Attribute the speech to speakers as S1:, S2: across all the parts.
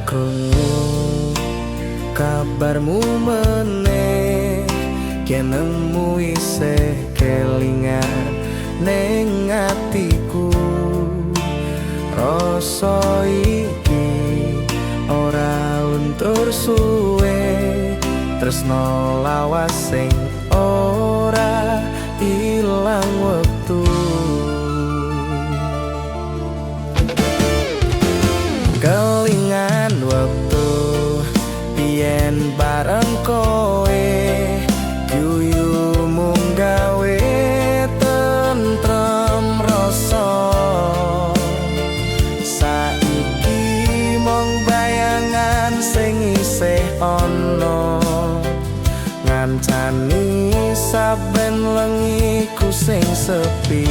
S1: Krungu kabarmu meneh, jenengmu isih kelingan ning atiku. Rasa iki ora luntur suwe, tresno lawas sing ora ilang wektu. Kelingan wektu biyen bareng kowe, guyu mung gawe tentrem rasa. Saiki mung bayangan sing isih ana, ngancani saben lengiku sing sepi.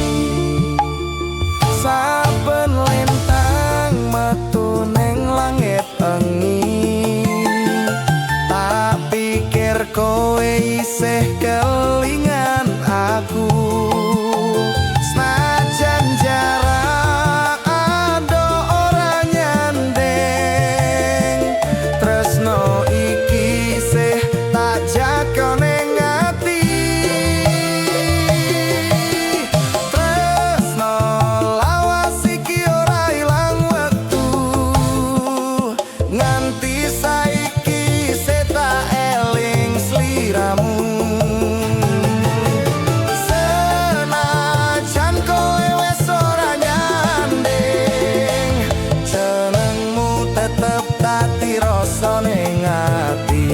S1: Saben lintang metu ning langit engi, tak pikir kowe isih kelingan aku. Senajan jarak adoh ora nyanding, tresno iki isih tak jaga ning ati. Tresno lawas iki ora ilang wektu, nganti saiki isih tak eling sliramu. Senajan kowe wis ora nyanding, jenengmu tetep dadi rasa ning ati.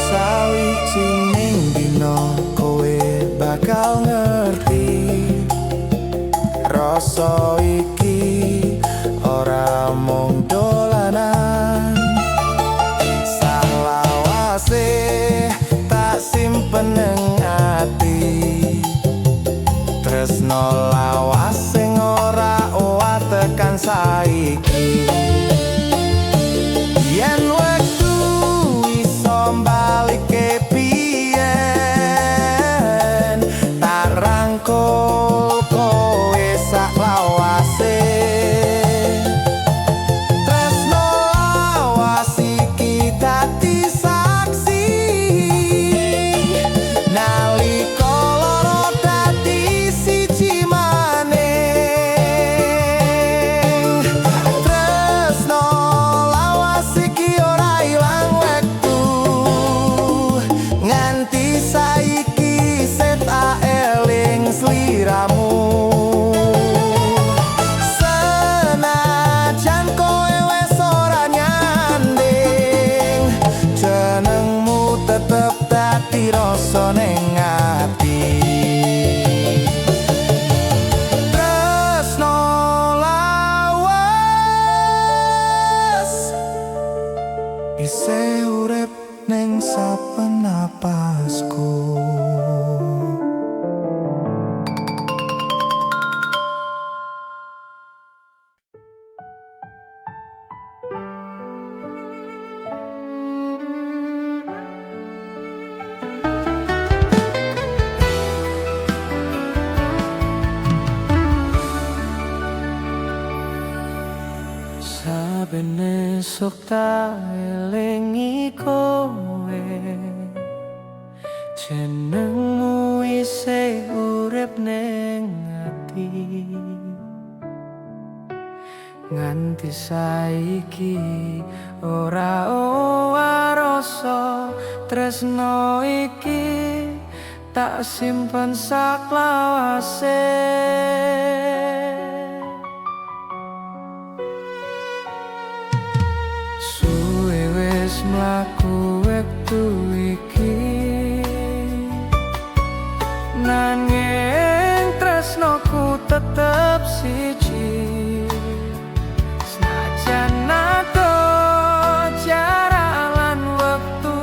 S1: Sawijining dina kowe bakal ngerti, rasa iki ora mung dolanan. Salawase tak simpen ning ati, tresno lawas sing ora owah tekan saiki. Yen wektu iso balikke biyen, tak rangkul kowe sak lawase. Tresno lawas iki dadi saksi, nalika loro dadi siji maning. Tresno lawas iki ora ilang wektu, nganti saiki isih tak eling sliramu. Senajan kowe wis ora nyanding, jenengmu tetep dadi rasa ning ati. Tresno lawas isih urip ning saben napasku.
S2: Saben esuk tak elingi kowe, jenengmu isih urip ning ati. Nganti saiki ora owah rasa tresno iki tak simpen saklawase. Suwe wis mlaku wektu iki, nanging tresnoku tetep siji. Senajan adoh jarak lan wektu,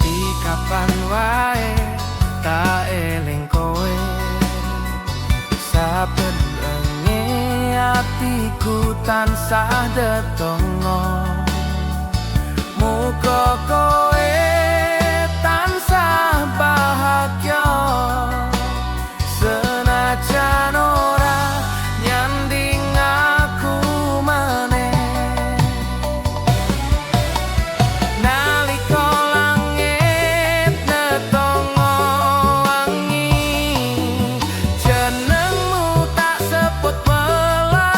S2: Nganti kapan wae tak eling kowe. Saben wengi atiku tansah ndedonga, muga kowe tansah bahagia, senajan ora nyanding aku maneh. Nalika langit ndedonga wangi, jenengmu tak sebut pelan-pelan.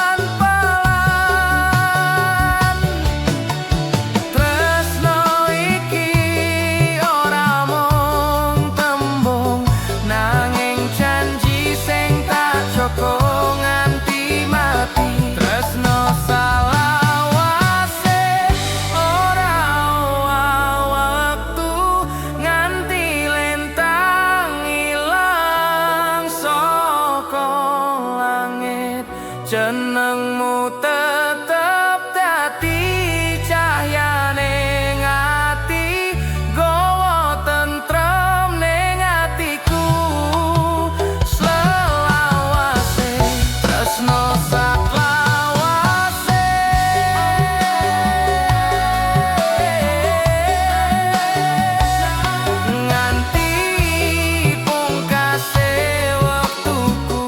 S2: Tresno iki ora mung tembung, nanging janji sing tak jaga nganti mati. Tresno salawase ora owah wektu, nganti lintang ilang saka langit, jenengmu tetep dadi cahyane ati, gawa tentrem ning atiku selawase. Tresno saklawase, nganti pungkase wektuku.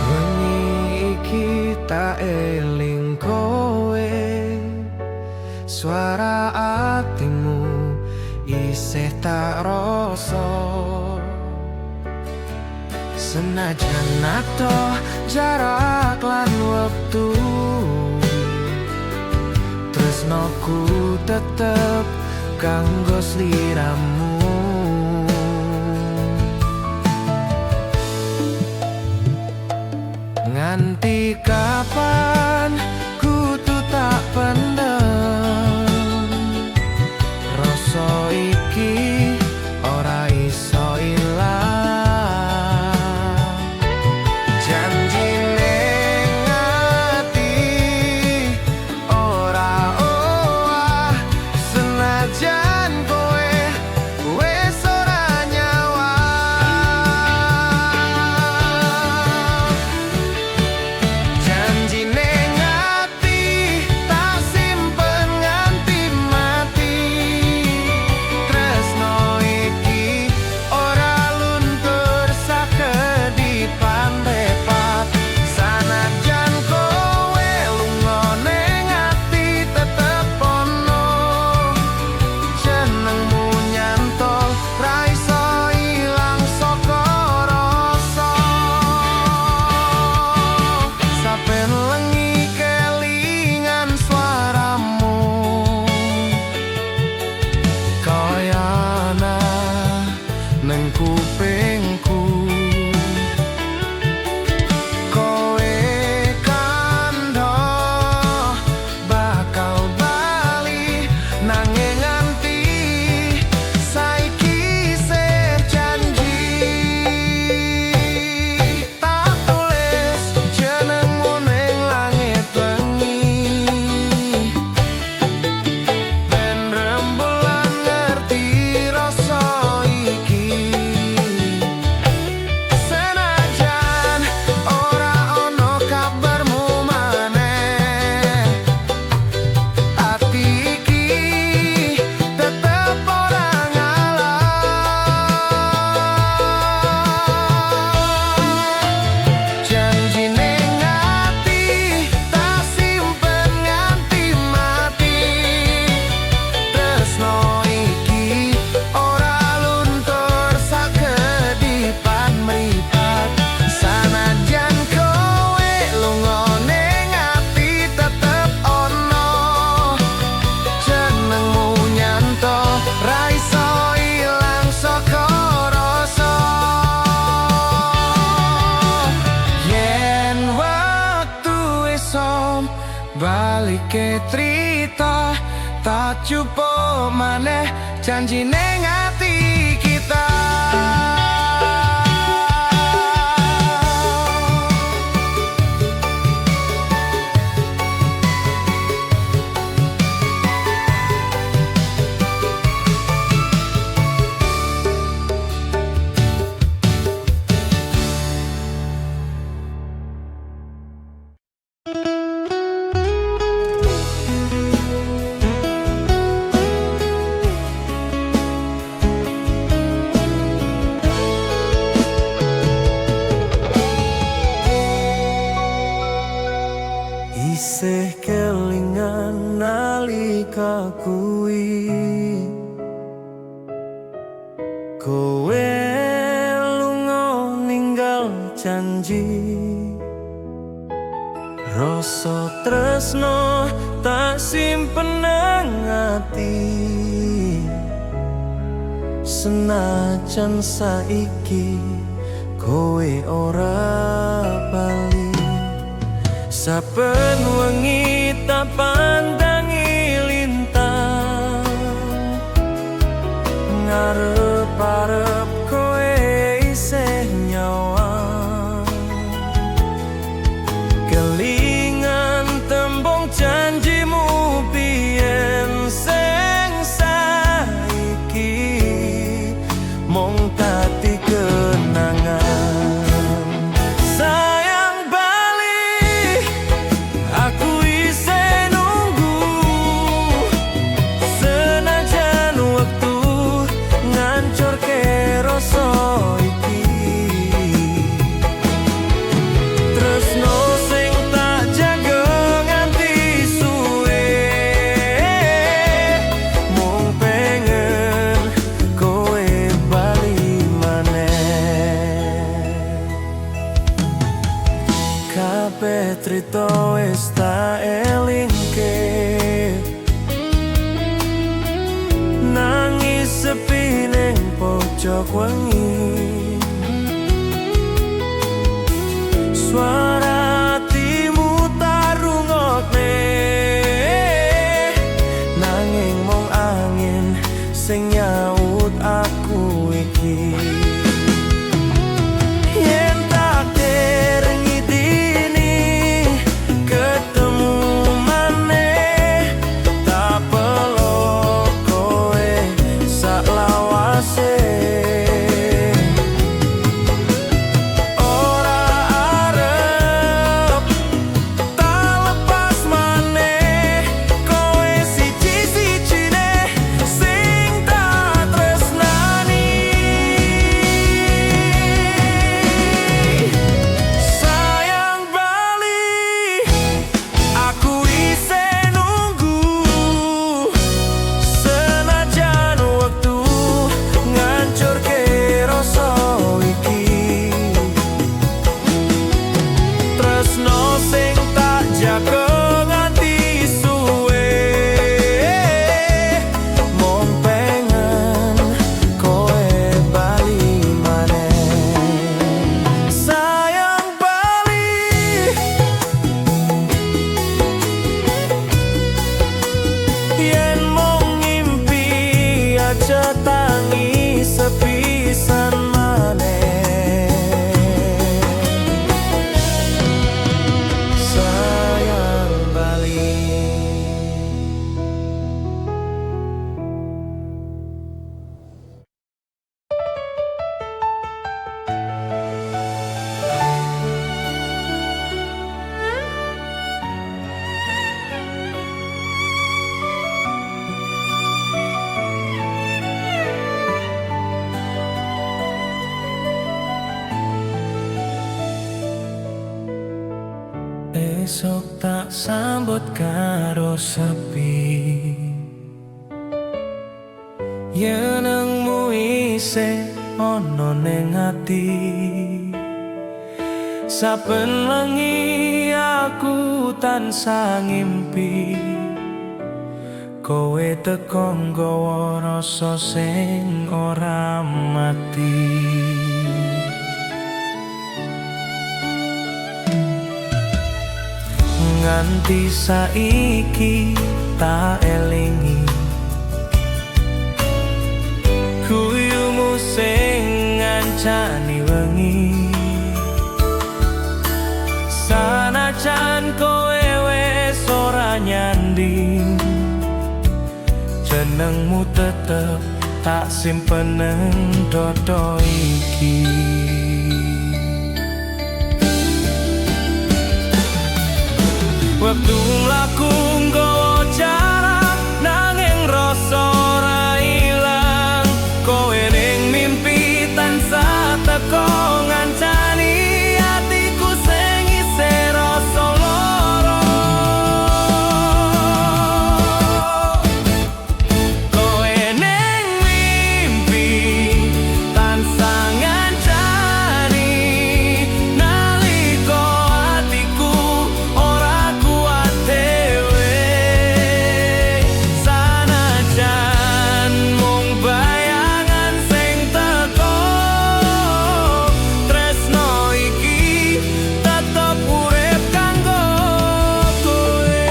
S2: Wengi iki tak eling kowe, suara atimu isih tak rasa. Senajan adoh jarak lan wektu, tresnoku tetep kanggo sliramu. Nganti kapan kudu tak pendem, rasa iki ora iso ilang. Janji ning ati ora owah, senajan kowe wis ora nyawang. Janji ning Balike trita, tak jupuk maneh janjine ati kita.
S1: Isih kelingan nalika kuwi, kowe lunga ninggal janji. Rasa tresno tak simpen nang ati, senajan saiki kowe ora bali. Saben wengi tak pandangi lintang, ngarep-arep kowe isih nyawang. Kelingan tembung janjimu biyen sing saiki mung dadi kenangan. Sayang bali, aku isih nunggu, senajan wektu ngancurke rasa iki. Tresno sing tak jaga nganti suwe, mung pengen kowe bali maneh. Kabeh trito wis tak elingke, nangis sepi ning pojok wengi. Suara hatimu tak rungokne, nanging mung angin sing nyaut aku iki. Yen takdir ngidini ketemu maneh, tak peluk kowe saklawase. Ora arep tak lepas maneh, kowe siji-sijine sing tak tresnani. Sayang bali, aku isih nunggu, senajan wektu ngancurke rasa iki. Tresno sing tak jaga nganti suwe, mung pengen kowe bali maneh. Sayang bali, yen mung ngimpi aja tangi sepisan maneh. Sayang bali.
S2: Esok tak sambut karo sepi, yenengmu isih ana ning ati. Saben wengi aku tansah ngimpi, kowe teko nggawa rasa sing ora mati. Nganti saiki tak elingi, guyumu sing ngancani wengi. Sanajan kowe wis ora nyanding, jenengmu tetep tak simpen nang dodo iki. Wektu mlaku nggawa jarak, nanging rasa ora ilang. Kowe ning mimpi tansah teko ngancani atiku sing isih rasa lara. Kowe ning mimpi tansah ngancani nalika atiku ora kuat dhewe. Sanajan mung bayangan sing teko, tresno iki tetep urip kanggo kowe.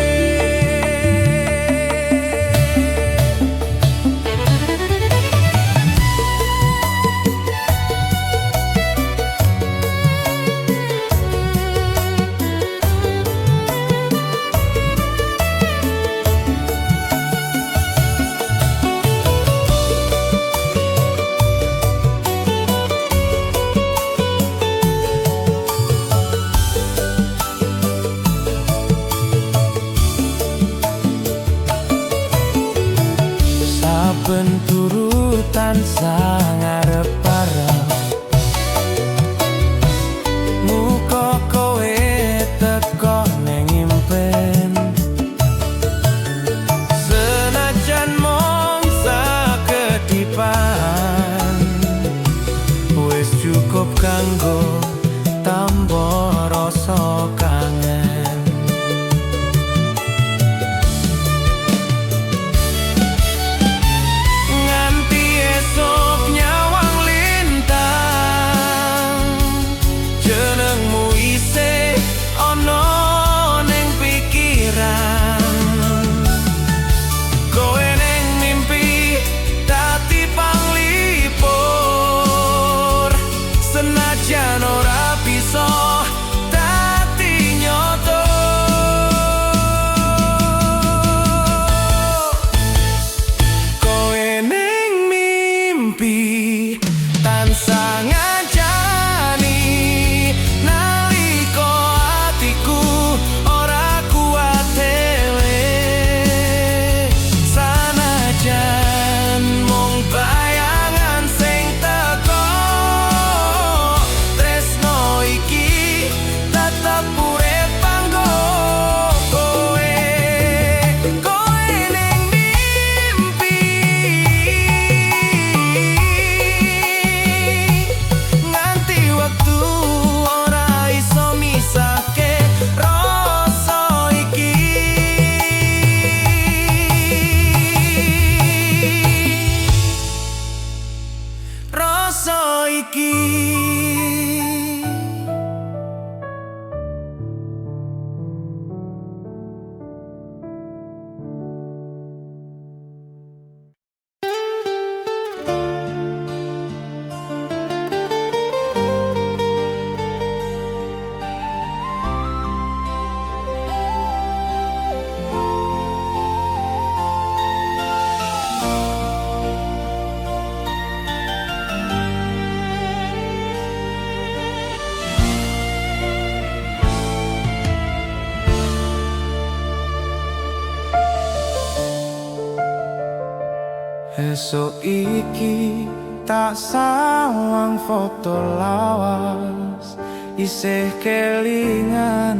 S2: Saben turu tansah ngarep-arep muka kowe teko ning impen. Senajan mung sakedipan, wis cukup kanggo tamba rasa kangen. Nganti esuk nyawang lintang, jenengmu isih ana ning pikiran. Kowe ning mimpi dadi panglipur, senajan ora bisa dadi nyoto. Kowe ning mimpi tansah ngancani nalika atiku ora kuat dhewe. Sanajan mung bayangan sing teko, tresno iki tetep urip kanggo kowe. Kowe ning mimpi nganti wektu ora iso misahke rasa iki. Rasa iki. Esuk iki tak sawang foto lawas, isih kelingan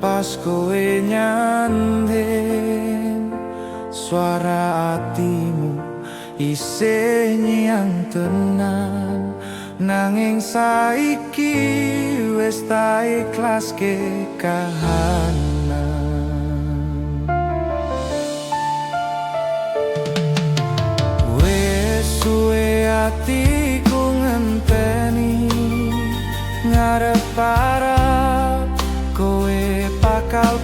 S2: pas kowe nyanding. Suara atimu isih nyang tenan, nanging saiki wis tak ikhlaske kahanan. Wis suwe atiku ngenteni, ngarep-arep kowe bakal.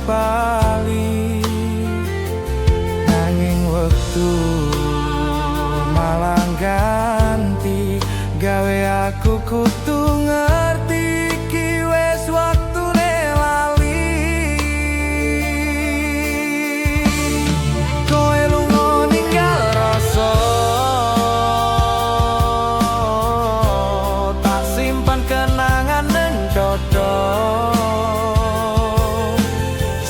S2: Waktu malah ganti gawe aku kudu ngerti iki wis waktune lali. Kowe lunga ninggal rasa, tak simpan kenangan ning dodo.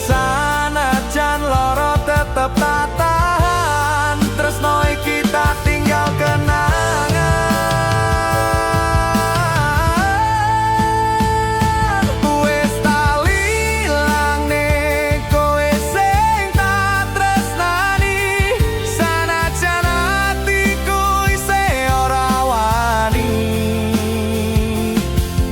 S2: Sanajan loro tetep tak tahan, tresno iki tak tinggal kenangan. Wis tak ilangne kowe sing tak tresnani, sanajan atiku isih ora wani.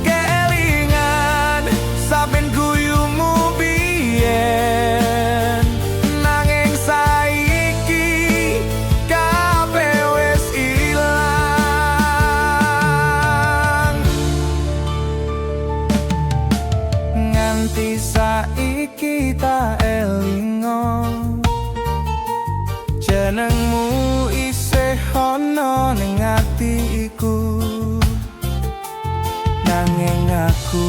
S2: Kelingan saben guyumu biyen, nanging saiki kabeh wis ilang. Nganti saiki tak elingo, jenengmu isih ana ning atiku. Nanging aku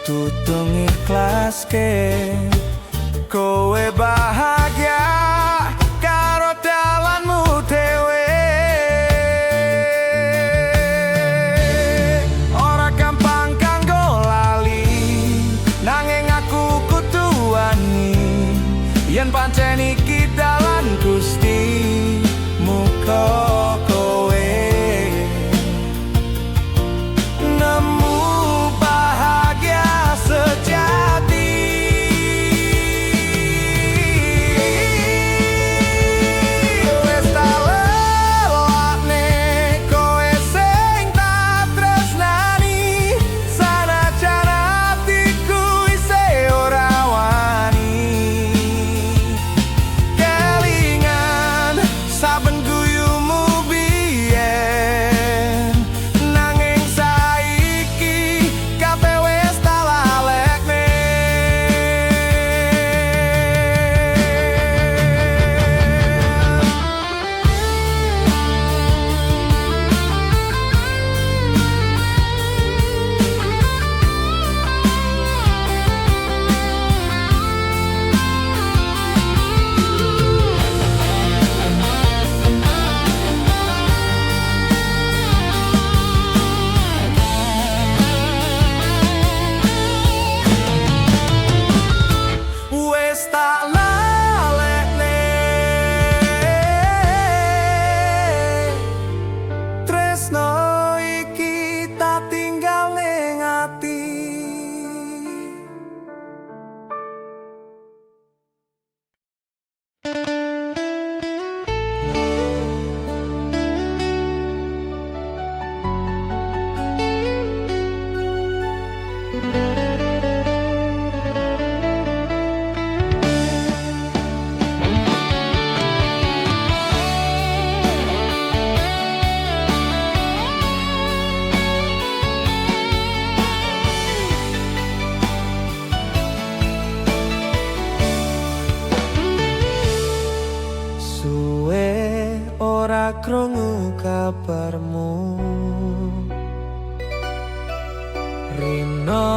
S2: kudu ngiklaske kowe bahagia karo dalanmu dhewe. Ora gampang kanggo lali, nanging aku kudu wani. Yen pancen iki dalan Gusti, muga kowe nemu bahagia sejati. Wis tak lelakne kowe sing tak tresnani, sanajan atiku isih ora wani. Kelingan saben guyumu biyen, nanging saiki kabeh wis tak lalekne. Wis tak lalekne tresno iki tak tinggal ning ati. Suwe ora krungu kabarmu, rino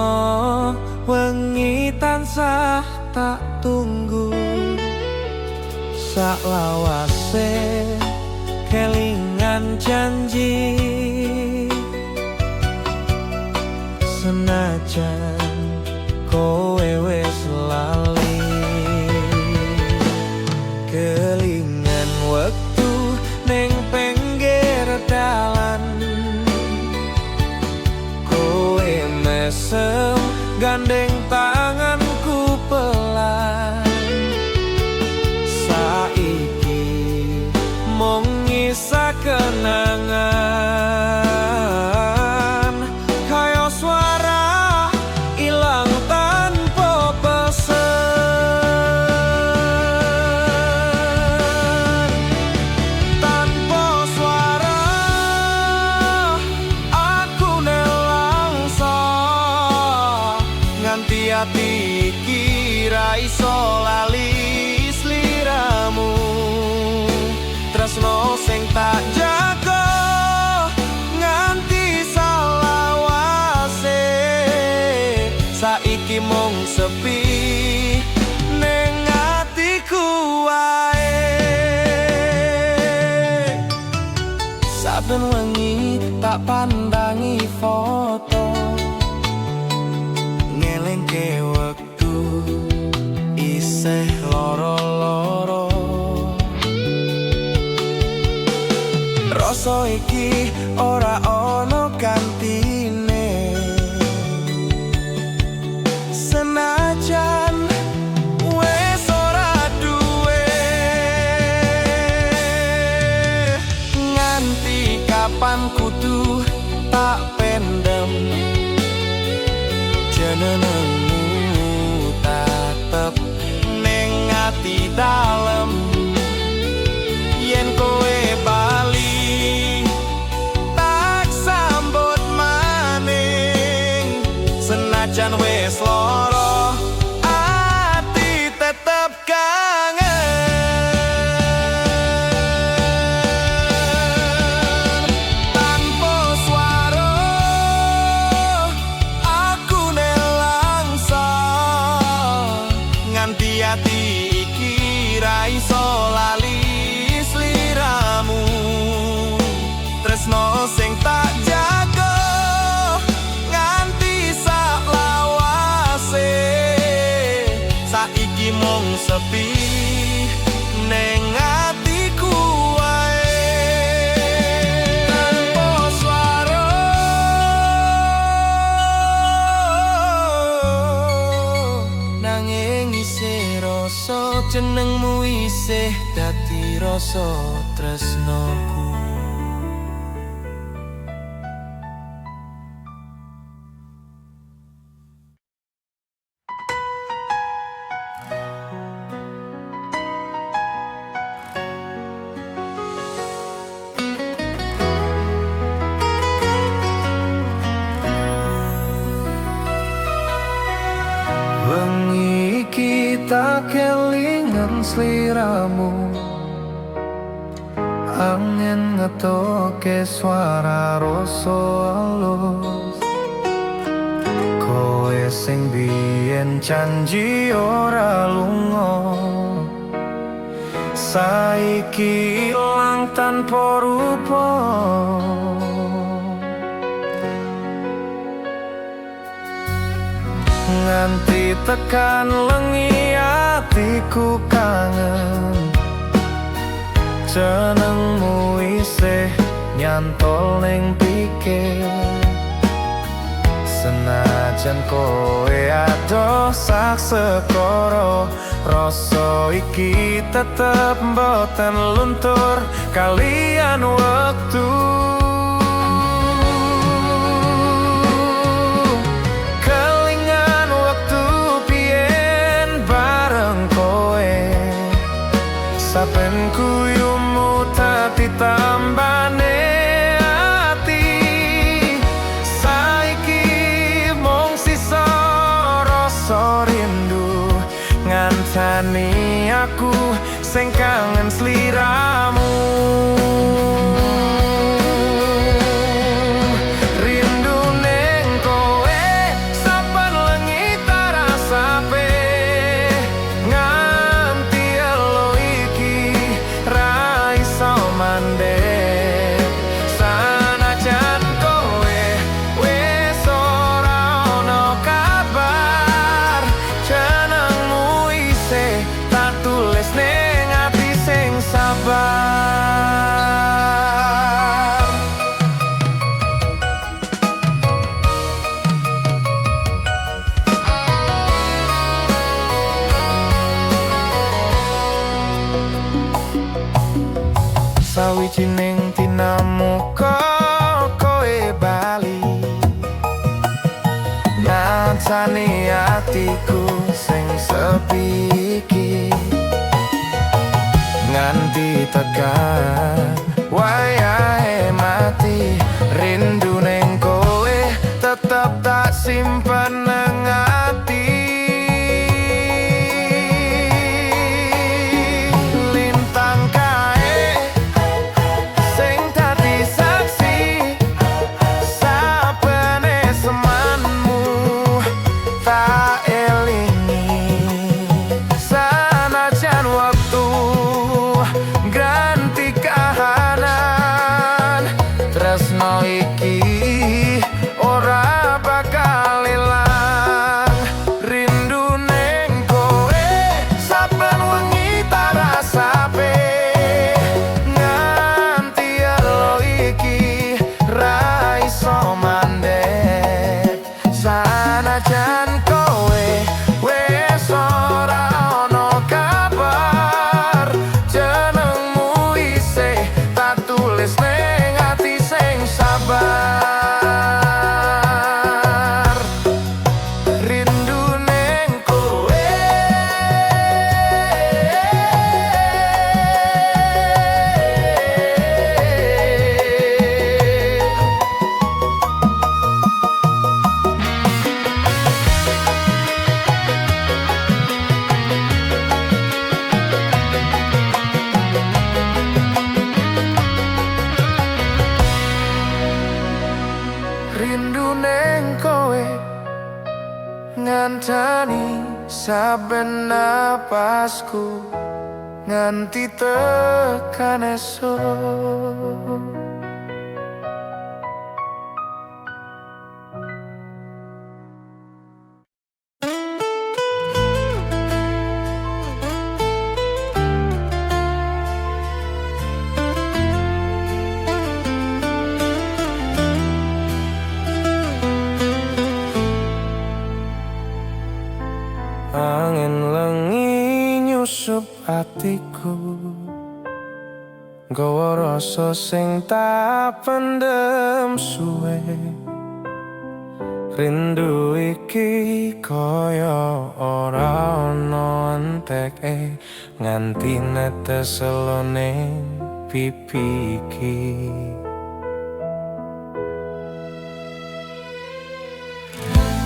S2: wengi tansah tak tunggu. Saklawase kelingan janji, senajan kowe wis lali. Kelingan wektu ning pinggir dalan, kowe mesem gandeng tanganku pelan. Saiki mung nyisa kenangan, kaya suara sepi ning atiku wae. Saben wengi tak pandangi foto, ngelingke wektu isih loro-loro. Rasa iki ora ono gantine, senajan wes ora duwe. Nganti kapan kudu tak pendem jenengmu, tetep ning ati dalem. Yen kowe bali tak sambut maning, senajan wis loro ati tetep kangen. Tanpa suara aku nelangsa, nganti ati iki ra iso lali sliramu. Tresno sing tak jago nganti sak lawase, saiki mung sepi ning atiku wae. Tanpa swara nanging isih rasa jenengmu, isih dadi rasa tresnoku.
S3: Wengi iki tak kelingan sliramu, angin ngetoke suara rasa alus. Kowe sing biyen janji ora lunga, saiki ilang tanpa rupa. Nganti tekan lengi atiku kangen, jenengmu isih nyantol ning pikir. Senajan kowe adoh sak sekoro, rasa iki tetep mboten luntur kalian wektu. Kelingan wektu biyen bareng kowe, saben guyumu dadi tambane ati. Saiki mung sisa rasa rindu, ngancani aku sing kangen sliramu. Rindu ning kowe saben lengi tarasape, nganti elo iki ra iso mandek. Sanajan kowe wis ora ono kabar, jenengmu isih tak tulis ning ati sing sabar. Sawijining dina muga kowe bali, ngancani atiku sing sepi iki. Nganti tekan wayahe mati, rindu ning kowe tetep tak simpen nang ati. Lintang kae sing dadi saksi sabene semanmu tak eling. Saben napasku nganti tekan esuk. Angin lengi nyusup atiku, gawa rasa sing tak pendem suwe. Rindu iki kaya ora ana enteke, nganti netes elone pipi iki.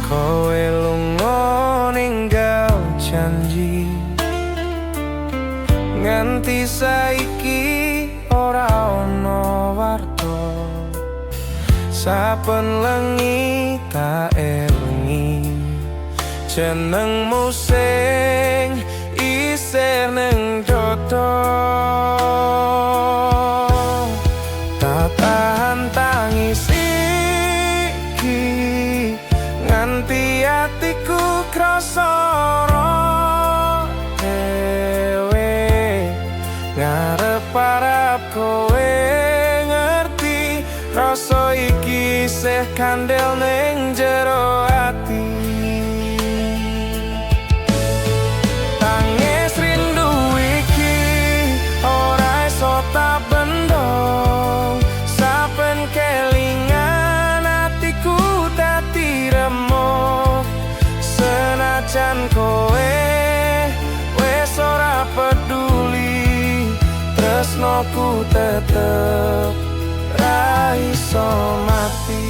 S3: Kowe lunga ninggal janji, nganti saiki ora ana warta. Saben lengi tak elingi jenengmu sing isih ning dodo. Tak tahan tangis iki, nganti atiku krasa dhewe. Ngarep-arep kowe ngerti rasa iki isih kandel ning jero ati. Tangis rindu iki ora iso tak bendong. Saben kelingan atiku dadi remuk. Senajan kowe wis ora peduli, tresnoku tetep ra iso mati.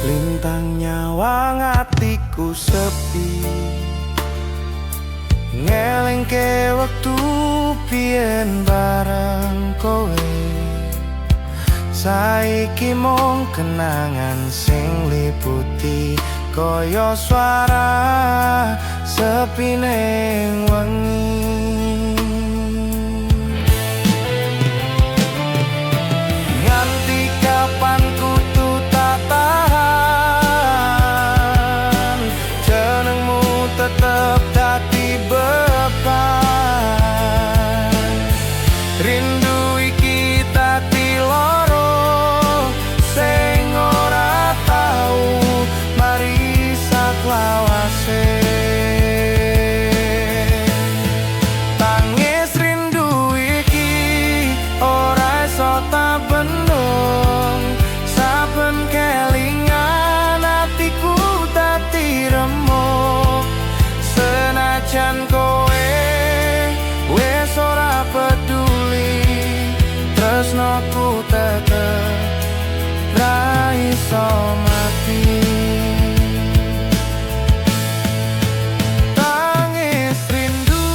S3: Lintang nyawang atiku sepi, ngelingke wektu biyen bareng kowe. Saiki mung kenangan sing liputi, kaya suara sepi ning wengi. Nganti kapan kudu tak tahan, jenengmu tetep dadi beban. Rindu iki dadi loro sing ora tau mari saklawase. Tangis rindu iki ora iso tak bendung. Saben kelingan atiku dadi remuk. Senajan kowe wis ora peduli, tresnoku tetep ra iso mati. Tangis rindu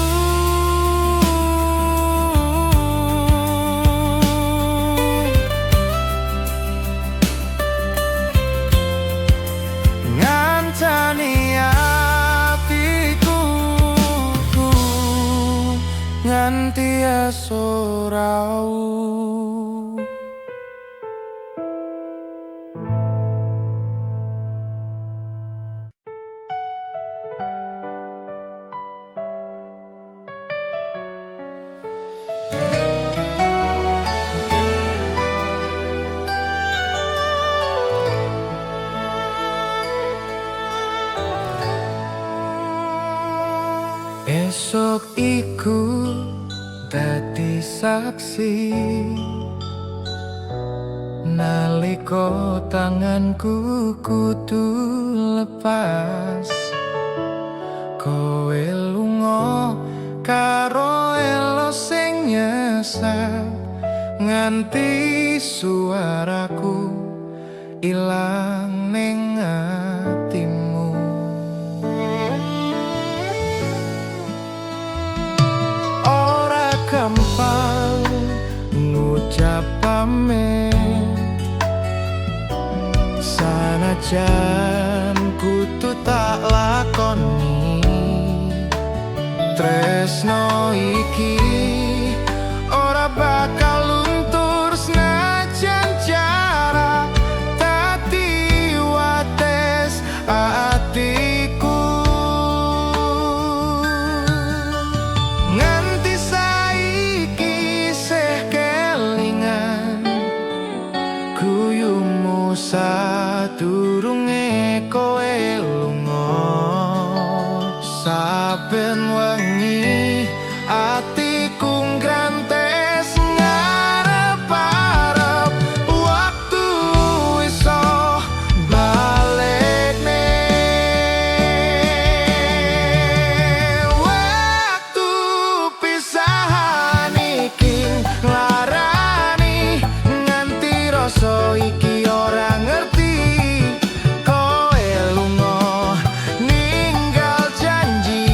S3: ngancani atiku nganti esuk raup. Esok iku dadi saksi, nalika tanganku kudu lepas. Kowe lunga karo elo sing Nesap nganti suaraku ilang ning atimu. Ora gampang ngucap pamit, sanajan kudu tak lakoni. Tresno iki ora bakal luntur senajan jarak dadi wates atiku. Nganti saiki isih kelingan guyumu sadurunge kowe lunga. Saben wengi atiku nggrantes ngarep-arep waktu iso balekne. Waktu pisahan iki nglarani nganti rasa iki ora ngerti. Kowe lunga ninggal janji,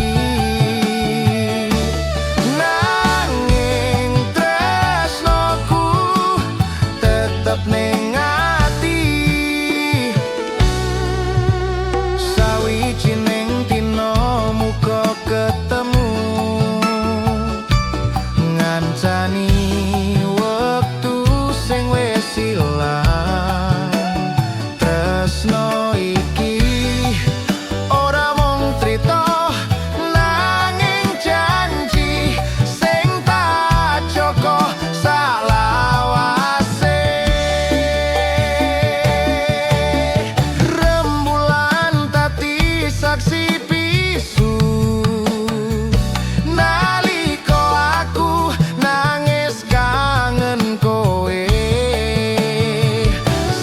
S3: nanging tresnoku tetep ning ati. Sawijining dina muga ketemu, ngancani wektu sing wis ilang. Tresno iki ora mung crita nanging janji sing tak jaga salawase. Rembulan dadi saksi bisu nalika aku nangis kangen kowe.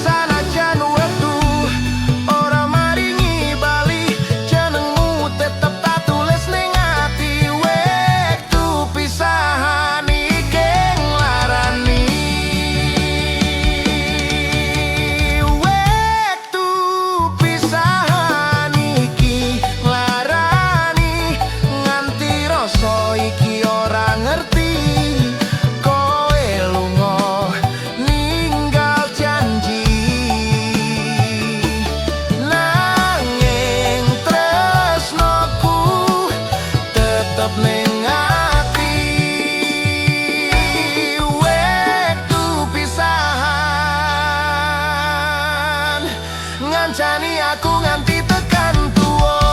S3: Sanajan wektu ora maringi bali, jenengmu tetep tak tulis ning ati. Wektu pisahan iki nglarani. Wektu pisahan iki nglarani nganti rasa iki ora ngerti. Kowe lunga ninggal janji, nanging tresnoku tetep ning ati. Wektu pisahan ngancani aku nganti tekan tuwa.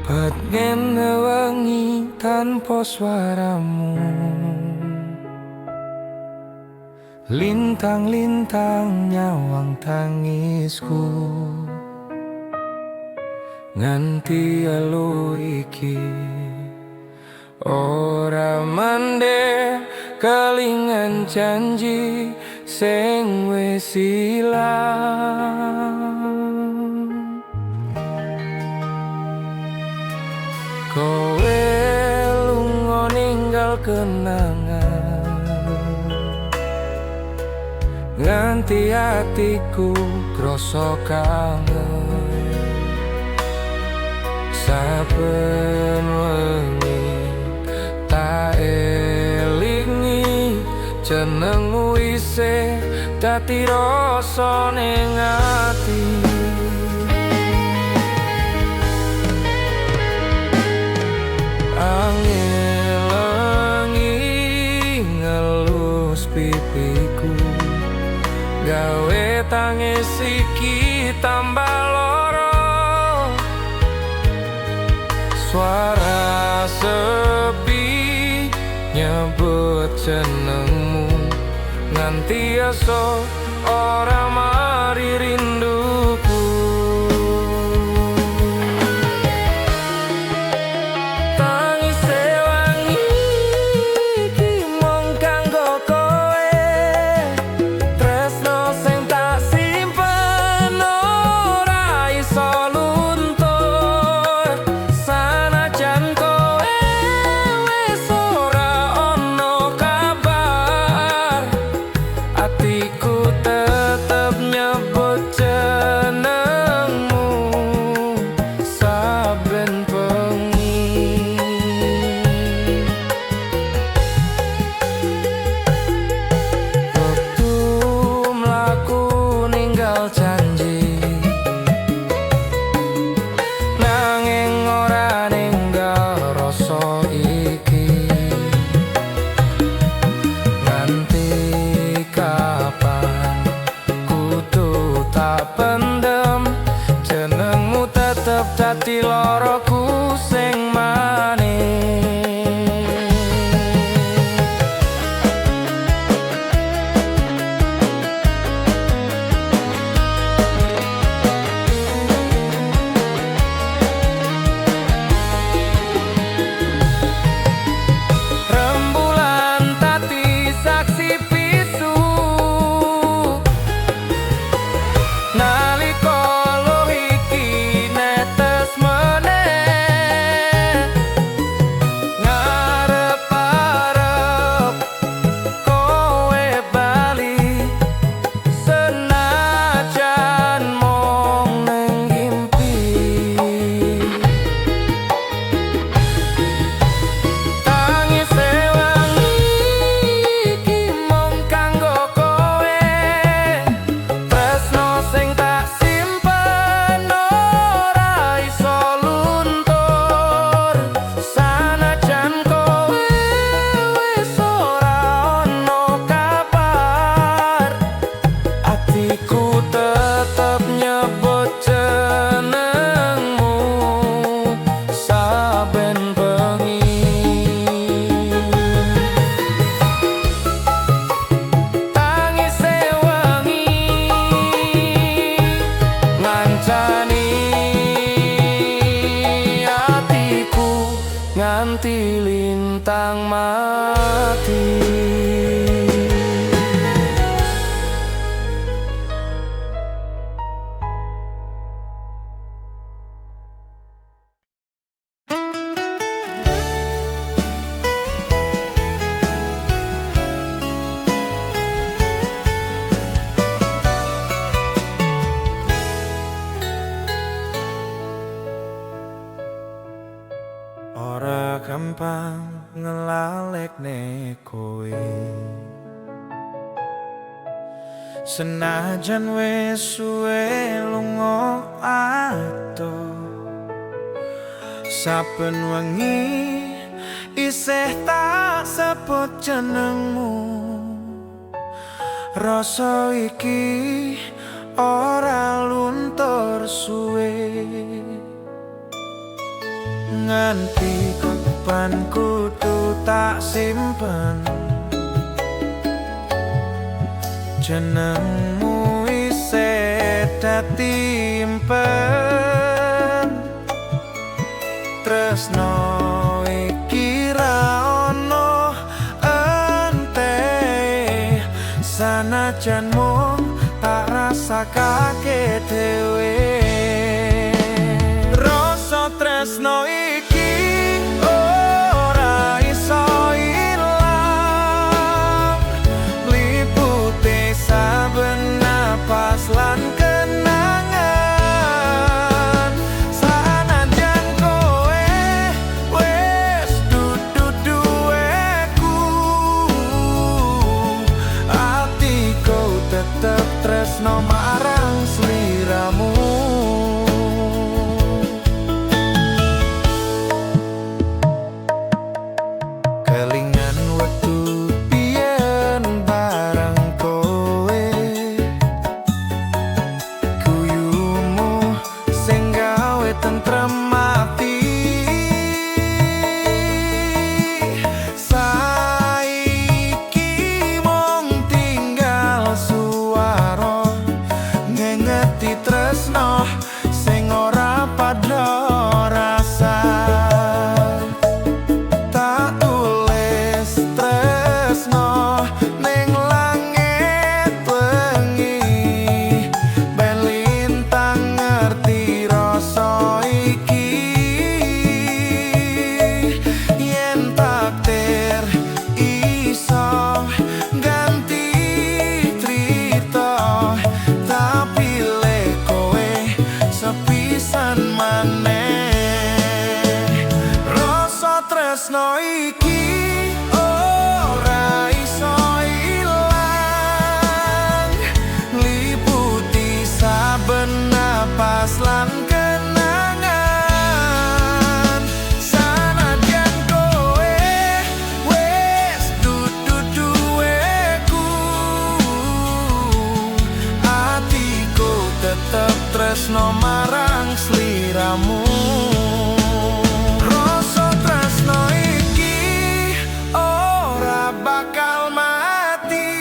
S4: Petngene wengi tanpa suaramu, lintang-lintang nyawang tangisku. Nganti elu iki ora mandek kelingan janji sing wis ilang. Kowe lunga ninggal kenangan, nganti atiku krasa kangen. Saben wengi tak elingi jenengmu isih dadi rasa ning ati. Angin lengi ngelus pipiku, Gawe tangis iki tambah loro. Suara sepi nyebut jenengmu, nganti esuk ora mari rinduku. Tangis wengi iki mung kanggo kowe. Tresno sing tak simpen ora iso luntur. Sanajan kowe wis ora ono kabar, atiku tetep nyebut jenengmu saben bengi. Wektu mlaku ninggal janji, nanging ora ninggal rasa iki. Nganti kapan kudu tak pendem, jenengmu tetep dadi loroku sing manis. Rembulan dadi saksi bisu nalika luh iki netes meneh. Ngarep-arep kowe bali, senajan mung ning impi. Tangis wengi iki mung kanggo kowe. Tresno sing tak simpen ora iso luntur. Sanajan kowe wis ora ono kabar, atiku tetep nyebut jenengmu saben bengi. Tangis wengi ngancani atiku nganti lintang mati.
S3: Ora gampang ngelalekne kowe, senajan wis suwe lunga adoh. Saben wengi isih tak sebut jenengmu, rasa iki ora luntur suwe. Nganti kapan kudu tak simpen jenengmu isih dadi impen. Tresno iki ra ono ente, sanajan mung tak rasakake dhewe. Rasa tresno iki ora iso ilang, liputi saben napas lan kenangan. Sanajan kowe wis dudu duweku, atiku tetep tresno marang sliramu.
S2: ngeti tresno sing ora padha rasa. Tak tulis tresno ning langit wengi, ben lintang ngerti rasa iki. Yen takdir iso ganti crita, tak pilih kowe sepisan maneh. Rasa tresno iki ora iso ilang, liputi saben napas lan kenangan. Sanajan kowe wis dudu duweku, atiku tetep tresno marang sliramu. Rasa tresno iki ora bakal mati,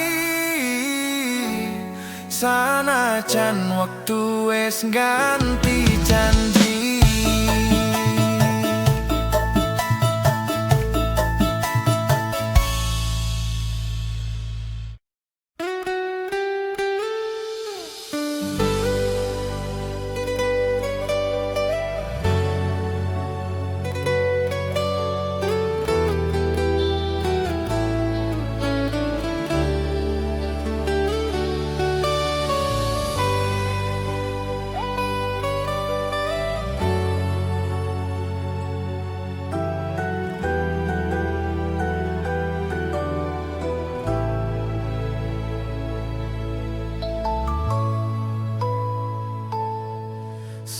S2: sanajan wektu wis ganti janji.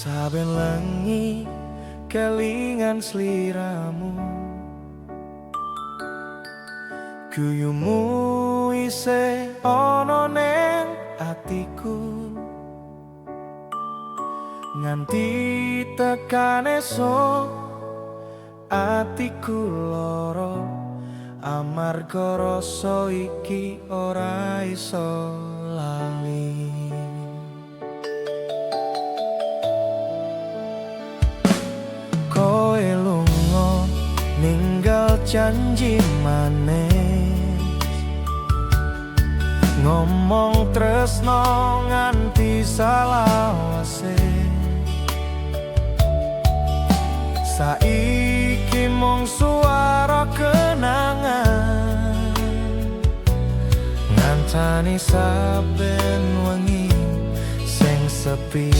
S3: Saben lengi kelingan sliramu, guyumu isih ana ning atiku. Nganti tekan esuk atiku lara, amarga rasa iki ora iso lali. Kowe lunga ninggal janji manis, ngomong tresno nganti salawase. Saiki mung suara kenangan, ngancani saben wengi sing sepi.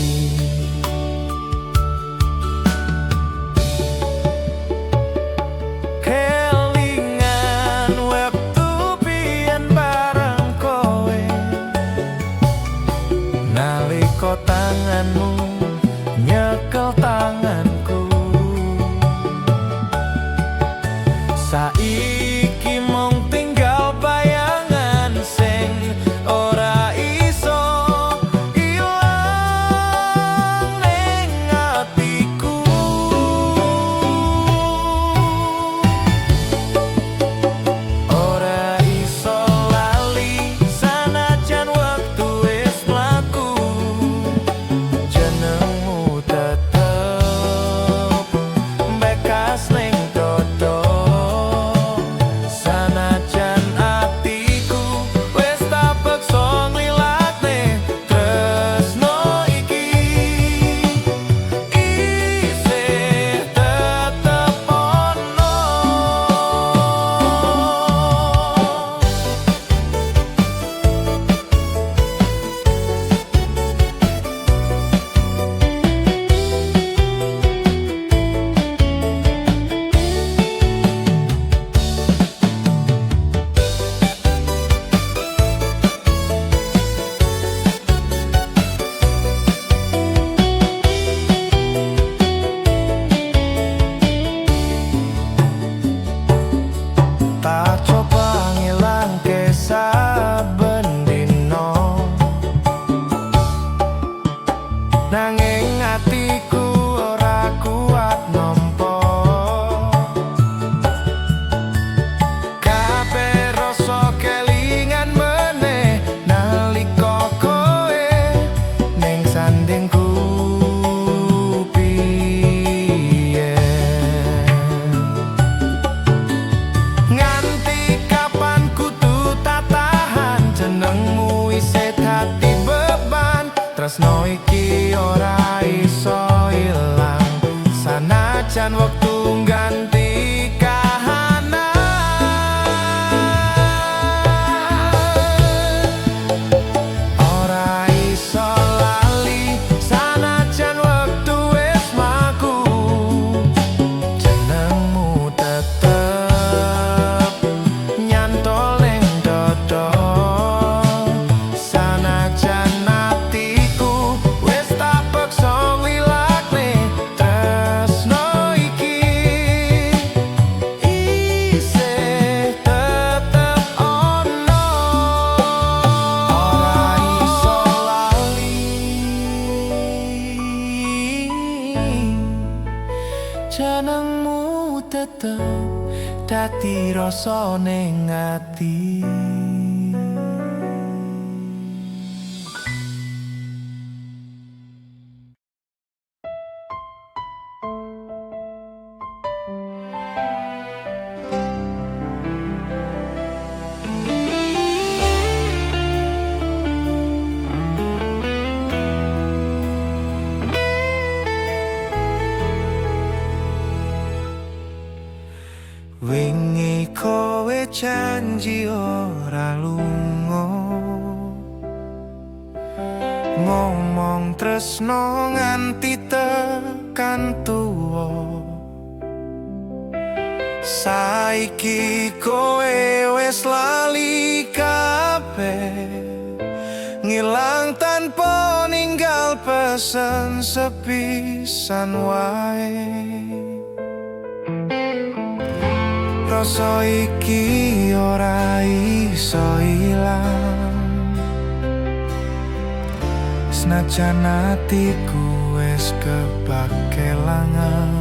S3: Kelingan wektu biyen bareng kowe, nalika tanganmu nyekel tanganku. Saiki mung tinggal bayangan sing ora iso ilang ning atiku. Ora iso lali sanajan wektu wis mlaku, jenengmu tetep bekas ning dodo. Sanajan atiku wis tak peksa nglilakne tresno iki, isih tetep ono. Tak coba ngilangke saben dina, nanging atiku ora kuat nampa. Kabeh rasa kelingan meneh nalika kowe ning
S2: iki ora iso ilang, sanajan wektu ganti kahanan. Ora iso lali sanajan wektu wis mlaku. Jenengmu tetep nyantol ning dodo, sanajan atiku wis tak peksa nglilakne. Tresno iki isih tetep ono. Ora iso lali, jenengmu tetep dadi rasa ning ati.
S3: Wingi kowe janji ora lunga, ngomong tresno nganti tekan tuwa. Saiki kowe wis lali kabeh, ngilang tanpa ninggal pesen sepisan wae. Rasa iki ora iso ilang, senajan atiku wis kebak kelangan.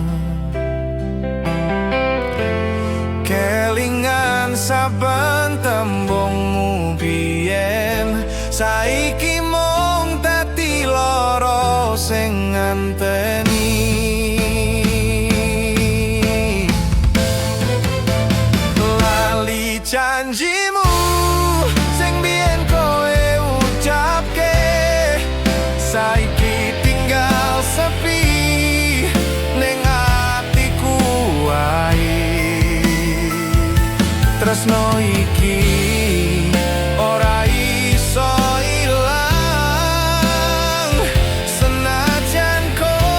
S3: Kelingan saben tembungmu biyen, saiki mung dadi lara sing nganteni. Lali janjimu sing biyen kowe ucapke, saiki tinggal sepi ning atiku wae. Tresno iki ora iso ilang, senajan kowe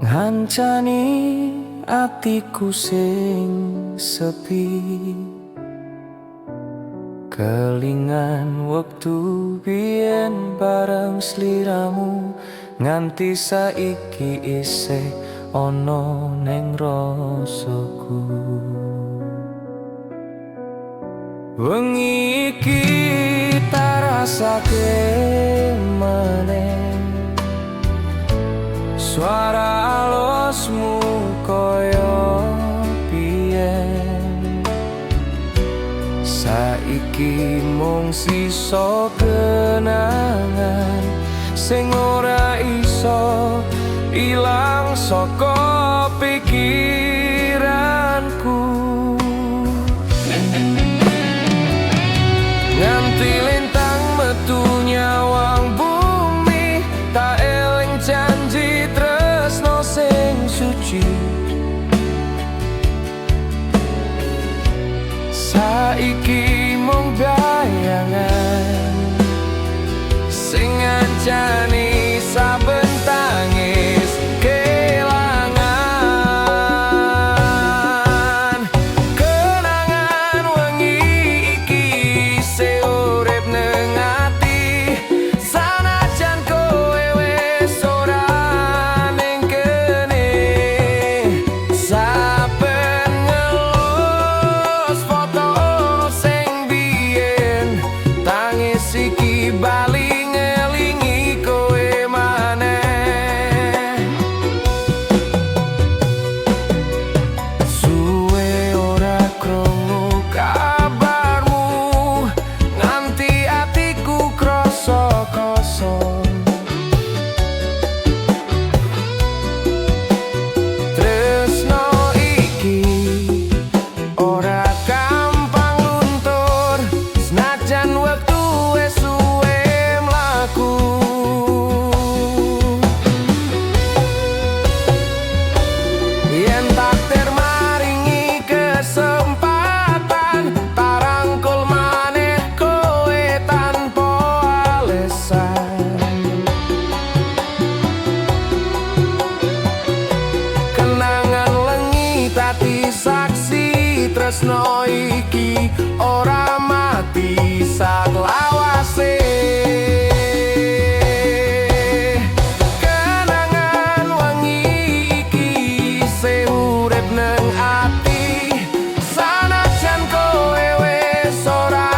S4: Ngancani atiku sing sepi. Kelingan wektu biyen bareng sliramu, nganti saiki isih ana ning rasaku. Wengi iki tak rasake maneh, suara alosmu koyo biyen. Saiki mung sisa kenangan sing ora iso ilang saka pikiranku. Nganti lintang metu nyawang bumi, tak eling janji tresno sing suci. Saiki mung bayangan sing ngancani saben tangis kelangan. Kenangan wengi iki isih urip neng ati, sanajan kowe wis ora ning kene. Saben ngelus foto sing biyen, tangis iki bali ngelingi kowe maneh. Suwe ora krungu kabarmu, nganti atiku krasa kosong. Tresno iki ora gampang luntur, senajan wektu wis suwe mlaku. Yen takdir maringi kesempatan, tak rangkul maneh kowe tanpa alasan. Kenangan wengi dadi saksi, tresno iki ora mati saklawase. Kenangan wengi iki isih urip neng ati, sanajan kowe wis ora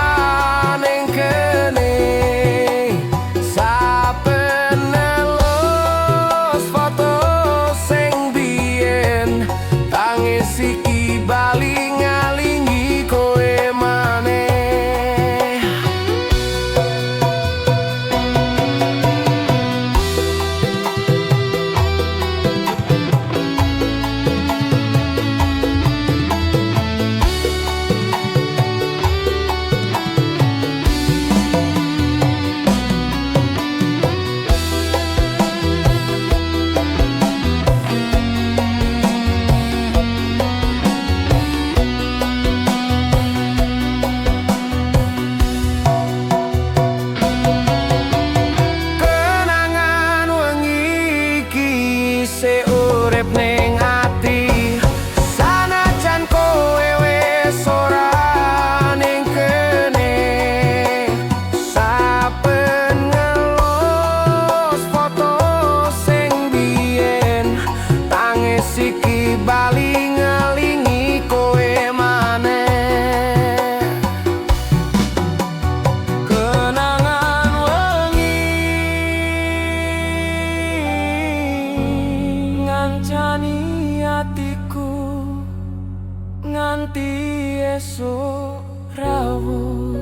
S4: ning kene. Saben ngelus foto sing biyen, tangis iki bali ngelingi kowe maneh. Kenangan wengi iki isih urip ning ati, sanajan kowe wis ora ning kene. Saben ngelus foto sing biyen, tangis iki bali ngelingi kowe maneh. Kenangan wengi ngancani atiku nganti esuk rawuh.